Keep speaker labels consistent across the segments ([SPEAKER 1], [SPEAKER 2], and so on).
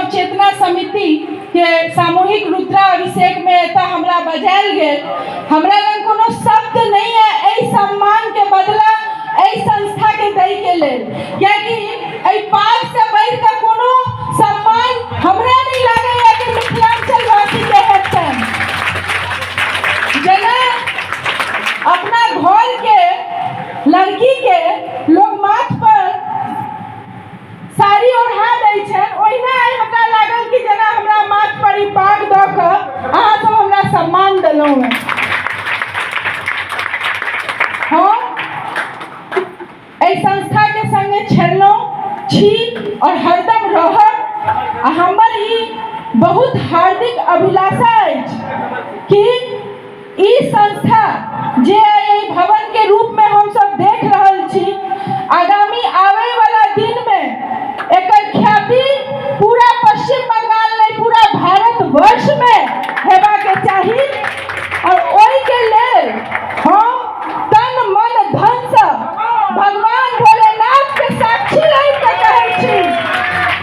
[SPEAKER 1] नवचेतना समिति के सामूहिक रुद्राभिषेक में एतऽ हमरा बजायल गेल। हमरा लग कोनो शब्द नहीं है एहि सम्मान के बदला एहि संस्था के दै के लेल, कियाकि एहि पाग से बढ़ि कऽ कोनो सम्मान हमरा नहीं लागैया कि मिथिलांचल वासी के हेतै। जेना अपना घर के लड़की के लोग माथ पर साड़ी ओढ़ा दै छै, ओहिना आइ हमरा लागल कि जेना हमरा माथ पर ई पाग दऽ कऽ अहाँ सब हमरा सम्मान देलहुँ हेँ। हम एहि संस्थाके संगे छलहुँ, छी और हरदम रहब। आ हमर ई बहुत हार्दिक अभिलाषा अछि कि ई संस्था जे एहि भवन के रूप में हम सब देख रहल छी, आगामी आवे वाला दिन में एकर ख्याति पूरा पश्चिम बंगाल नहीं पूरा भारतवर्ष में हेबा के चाही। और ओहि के लेल हम तन मन धन से भगवान भोलेनाथ के साक्षी रहि के कहै छी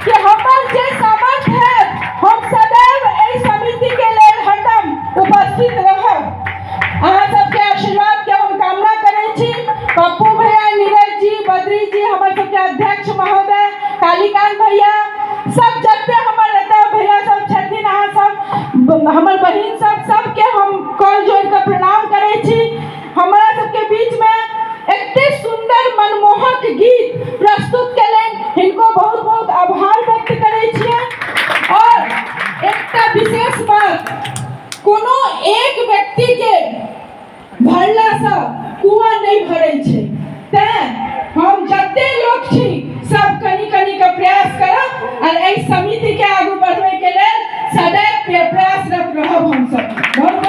[SPEAKER 1] कि हमर जे सामर्थ्य है हम सदैव एहि समिति के लेल हरदम उपस्थित रहब। अहाँ सबके आशीर्वाद के हम कामना करै छी। पप्पू भैया, नीरज जी, बद्री जी, हमर सबके अध्यक्ष महोदय, कालीकांत भैया, सब जते हमर एतऽ भैया सब छथिन, अहाँ सब हमर बहिन सब, सबके हम कल जोड़ि कऽ प्रणाम करै छी। हमरा सबके बीच में एते सुंदर मनमोहक गीत प्रस्तुत केलनि, हिनको बहुत बहुत आभार व्यक्त करै छियै। और एकटा विशेष बात, कोनो एक व्यक्ति के भरला से कुआं नहीं भरै छै, तैं हम जते लोग छी सब कनी कनी के प्रयास करब और एहि समिति के आगू बढ़बै के लेल सदैव प्रयासरत रहब हम सब। बहुत